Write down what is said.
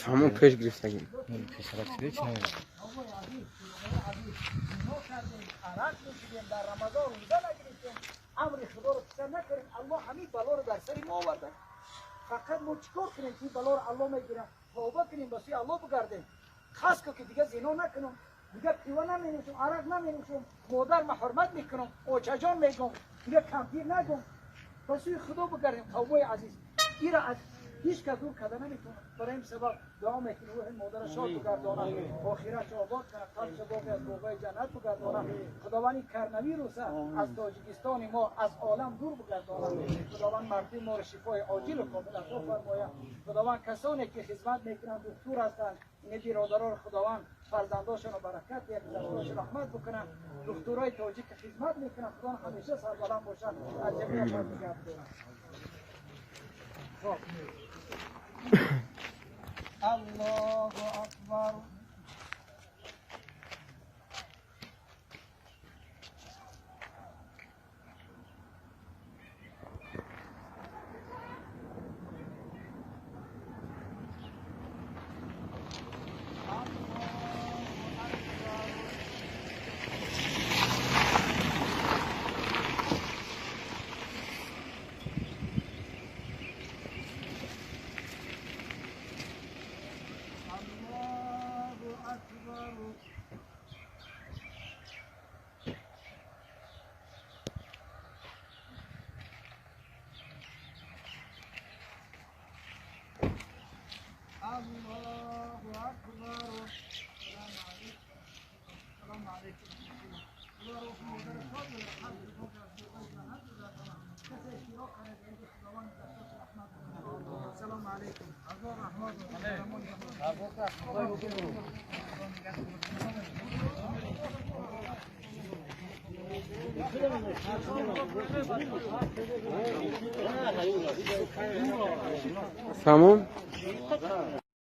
Ҳамон пеш гирифтагим. امر خدا رو پسند نکنیم، الله همین بلا رو در سر ما آورده. فقط ما چیکار کنیم که این بلا رو الله میگیره؟ توبه کنیم، به سوی الله بگردیم. خاص که دیگه زنا نکنم، دیگه پیوه نمینوشم، عرق نمینوشم، مادر ما حرمت میکنم، اوچه جان میگم، دیگه کمپیر نگم. به سوی خدا بگردیم قومای عزیز. ایرا از هیچ کس دور کرده نمیتونه. برای این سبب دعا میکنه روح مادر شاد بگردانه، آخرت آباد کنه، قبرش باقی از باغ‌های جنت بگردانه. خداوند این کرنویروس از تاجیکستان ما، از عالم دور بگردانه. خداوند مردم ما رو شفای عاجل و کامل عطا فرماید. خداوند کسانی که خدمت میکنند، دکتر هستند، این برادران خداوند فرزنداشون رو برکت یک دستاشون رحمت بکنه. دکترای تاجیک که خدمت میکنند، خداوند همیشه سربلند باشند، از جمیع آفات بگردانه. الله اکبر. الله اکبر. السلام علیکم. السلام علیکم. خدا روح مادر شاد و قبر پاک از باغ‌های جنت بگردانه. کسی اشتراک کنه به خداوند دستاش رحمت بکنه. السلام علیکم. هزار رحمت. تمام.